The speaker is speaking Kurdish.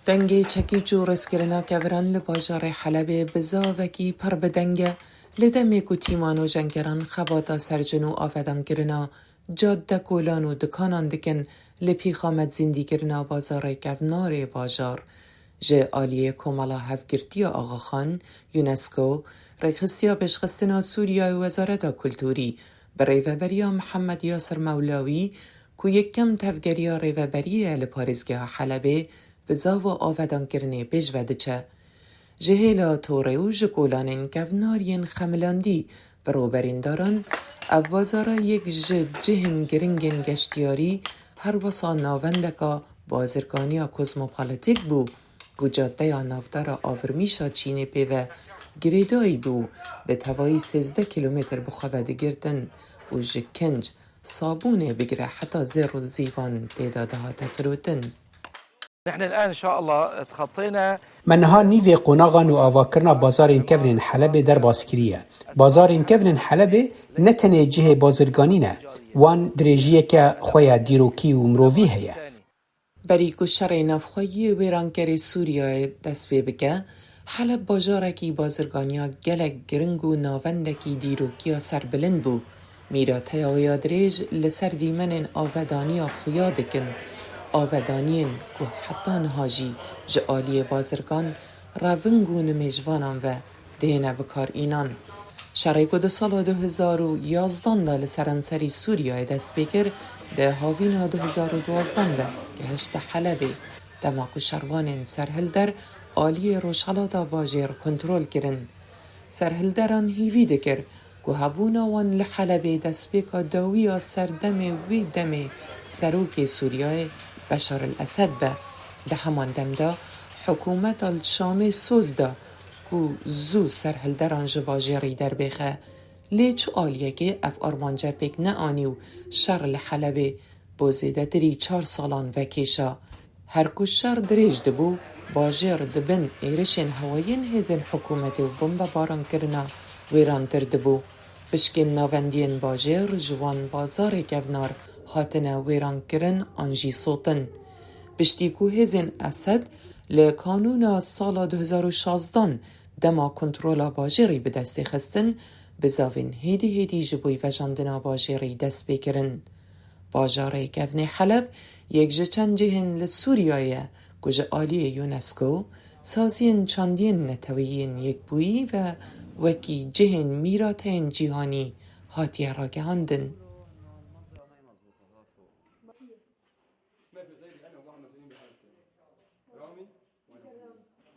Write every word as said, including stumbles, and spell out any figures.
Dengê çekî û rêzkirina keviran li bajarê Helebê bi zavekî pir bi deng e, li demê ku tîma nûjengeran xebata sercin û avadankirina cadde, kolan û dikanan dikin, li pêxamet zîndîkirina bazarê kevnar ê bajar. Ji aliyê Komela Hevgirtiya Axaxan, UNESCO, rêxistiya pêşxistina Sûriyeyê û Wezareta Kulturî bi rêveberiya Mihemed Yasir Mewlawî, ku yekem tevgeriya rêveberiyê ye li parêzgeha Helebê, bi zava avedandinê pêş ve diçe. Ji hêla torê û ji kolanên kevnar yên xemilandî bi rûberîndaran, ev bazara yek ji cihên giringên geştiyarî, her wisa navendeka bazirganiya kozmopolitîk bû, ku caddeya navdara avirmîşa Çînê pê ve girêdayî bû, bi tevayî sêzdeh kîlometr bi xwe ve digirtin û ji kinc, sabûnê bigire heta zêr û zîvan tê de dihate firotin. نحن الآن إن شاء الله تخطينا. Me niha nîvê qonaxan û avakirina bazarên kevnên Helebê derbas kiriye. Bazarên kevnên Helebê ne tenê cihê bazirganî ne, wan dirêjiyeke xwe ya dîrokî û mirovî heye. Berî ku şerê navxwe yê wêrankerê Sûriyeyê dest pê bike, Heleb bajarekî bazirganiya gelek giring û navendekî dîrokiya serbilind bû. Mîrateya wê ya dirêj li ser dîmenên avedaniya xuya dikin, avedaniyên ku heta niha jî ji aliyê bazirgan, reving û nimêjvanan ve dihêne bikar înan. Şerê ku di sala du hezar û yazdan de li seranserî Sûriyeyê dest pê kir, di havîna du hezar û duwazdan de gihişte Helebê, dema ku şervanên serhilder aliyê rojhelata bajêr kontrol kirin. Serhilderan hîvî dikir ku hebûna wan li Helebê destpêka dawiya serdemê wî demê serokê Sûriyeyê Beşar el Esed be. Di heman dem de hikûmeta li Şamê soz da ku zû serhilderan ji bajêrî derbêxe. Lê çi aliyekê ev armanca pêk neanî û şer li Helebê bo zêdetirî çar salan vekêşa. Her ku şer dirêj dibû, bajêr di bin êrişên hewayî yên hêzên hikûmetê û bombebankirina wêrantir dibû. Pişkên navendiyên bajêr ji wan bazarê kevnar hatine wêrankirin an jî sotin. Piştî ku hêzên Esed li kanûna sala du hezar û şazdan dema kontrola bajêrî bi destê xistin, bizavên hêdî hêdî ji bo vejandina bajêrî dest pê kirin. Bajarê kevnê Heleb yek ji çend cihên li Sûriyeyê ye ku ji aliyê UNESCO, saziyên çandiyên neteweyî yên Yekbûyî ve wekî cihên mîrateyên cîhanî hatiye ragihandin.